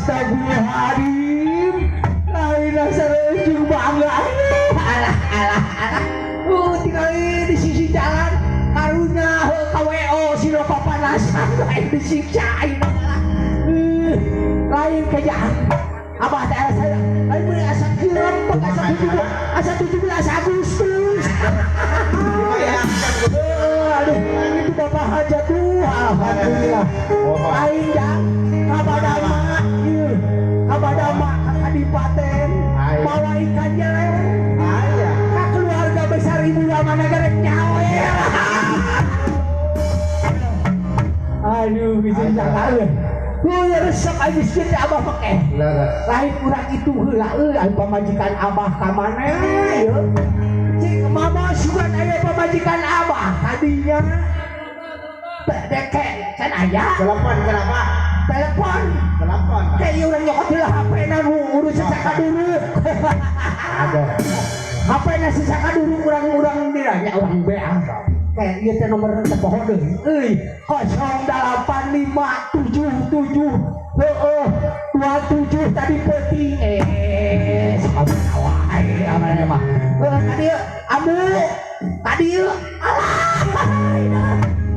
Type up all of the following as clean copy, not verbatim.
Astagfirullahaladzim. Lain asa jeung bangga. Alah alah alah. Tinggal di sisi jalan karunya ka WO sino papanasan lain disiksa ayeuna malah. Lain kejah. Abah teh asa lain meuni asa kirempek asa 17 Agustus. Aduh, itu bapak hajat tuh, alhamdulillah. Lain jang, kabadama, ieu, kabadama ka kadipaten, bawa ikan jeleng. Ka keluarga besar ibu mana garek nyawer. Aduh, bisa jangan. Resep aja sih abah make. Lain urang itu heula euy, aya pamajikan abah ka mana yeuh. Cik mama sugan aya pamajikan abah tadinya. Deke can aya. Telepon kenapa? Telepon. Telepon. Kayak ieu urang nyokot heula HP-na nu urus sasakaduruk. Ada. HP-na sasakaduruk urang-urang diranya urang BA. Kayak ieu teh nomor teh poho deui. Euy, 08577 heeh 27 tadi peuting. Sabar wae amana mah. Heuh ka dieu amu ka dieu. Alah,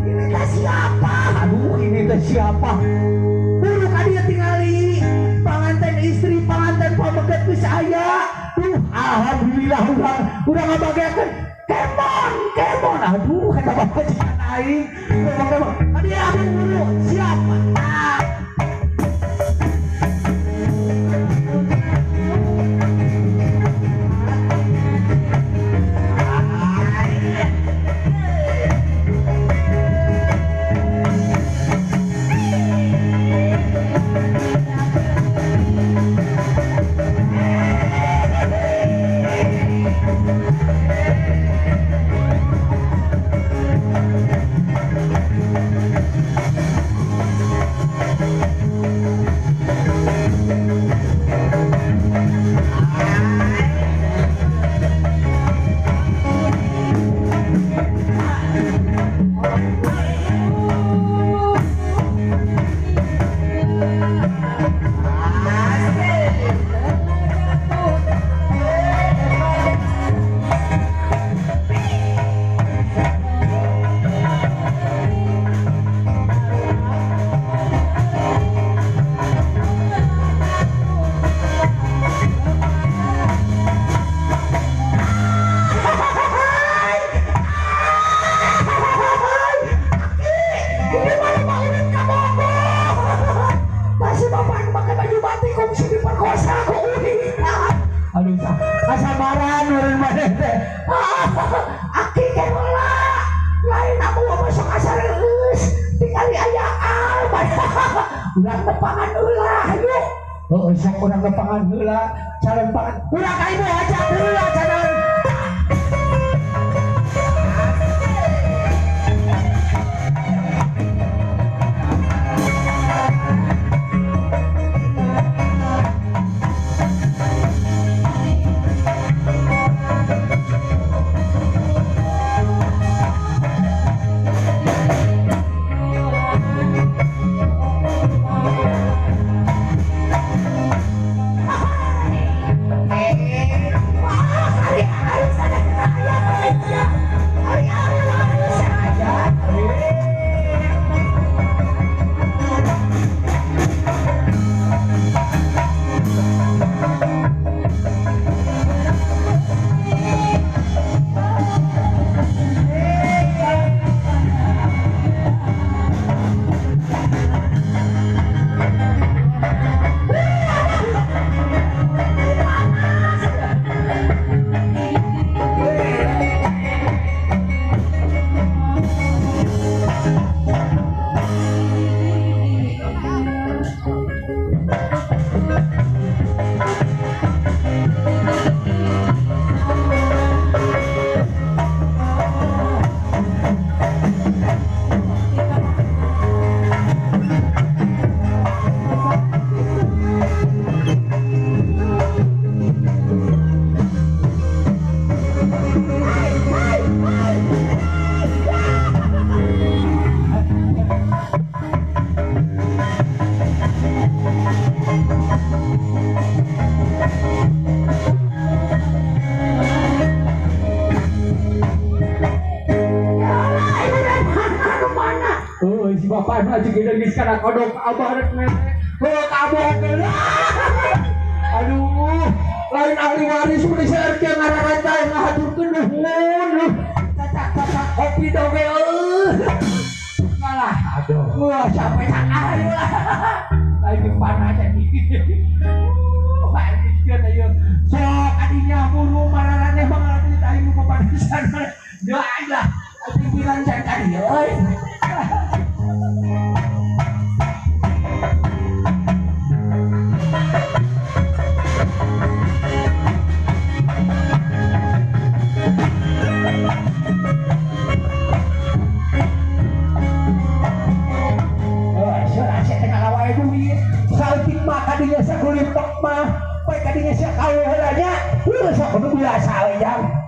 ini teh siapa? Aduh, ini teh siapa? Buru ka dieu tingali panganten istri, panganten pameget geus aya. Duh, alhamdulillah urang ngabageakeun. Kemon, kemon, aduh, kata bapak jangan aing. Kemon, kemon, tadi aku buru, siap. Ah. Urang tepangan heula hayu. Heeh, sok urang tepangan heula, calon pangan. Urang ka ibu hajat heula calon. Wah, Bapak nu aji gede geus kana kodok abah rek mere. Heuh ka abah oge. Aduh, lain ahli waris mun seueur teh ngararantai ngahaturkeun nuhun. Cacak-cacak kopi doge eueuh. Malah Aduh. Wah, sampai tak ayo lah. Lain di panah jadi. Balik ayo. Sok adinya buru mararaneh banget aing nu papanasan. Doa lah. Pimpinan can tadi euy. Saeutik mah kadinya sakulimpek mah, poe kadinya sia kawe heula nya. Heuh sok kudu biasa we jang.